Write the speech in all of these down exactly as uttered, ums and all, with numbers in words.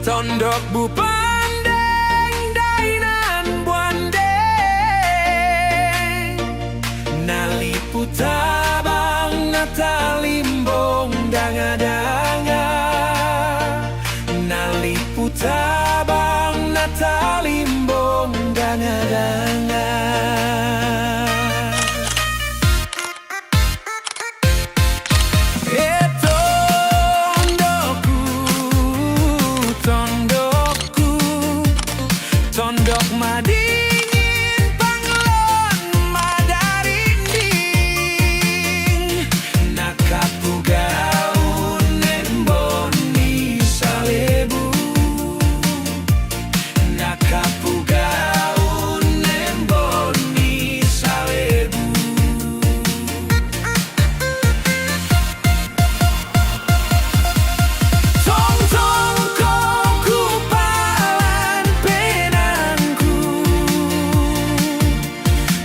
Tondok bupandeng dainan buandeng, nalipu tabang natalimbong danga-danga, nalipu tabang natalimbong danga-danga. E tondokku, tondokku, tondok madingin panglon madarinding, nakapugau nembon ni salebu. Nakapugau nembon ni salebu. Tongtong ko kupalan penangku.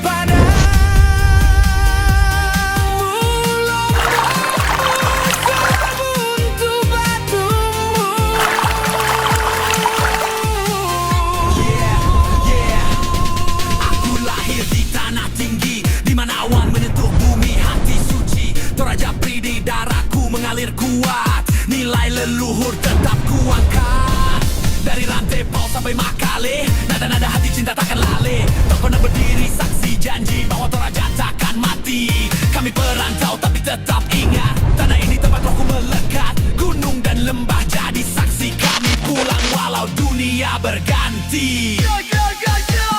Padang mulutmu, sabuntu batumu. Yeah, yeah. Aku lahir di tanah tinggi, di mana awan menyentuh bumi, hati suci. Toraja Pridie, darahku mengalir kuat, nilai leluhur tetap kuangkat. Dari Rantepao sampai Makale, nada-nada hati cinta takkan laleh. Tongkonan berdiri saksi janji bahwa Toraja takkan mati. Kami perantau tapi tetap ingat, tanah ini tempat rohku melekat. Gunung dan lembah jadi saksi kami pulang walau dunia berganti. Yo, yo, yo, yo.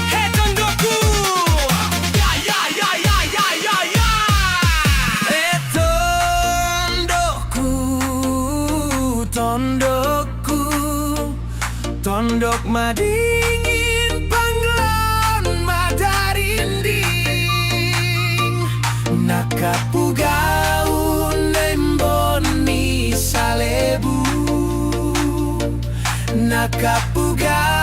He tondokku. Ya, ya, ya, ya, ya, ya, ya. He tondokku, tondokku, tondok madingin panglon madarinding, nakapugau nembon ni salebu, nakapugau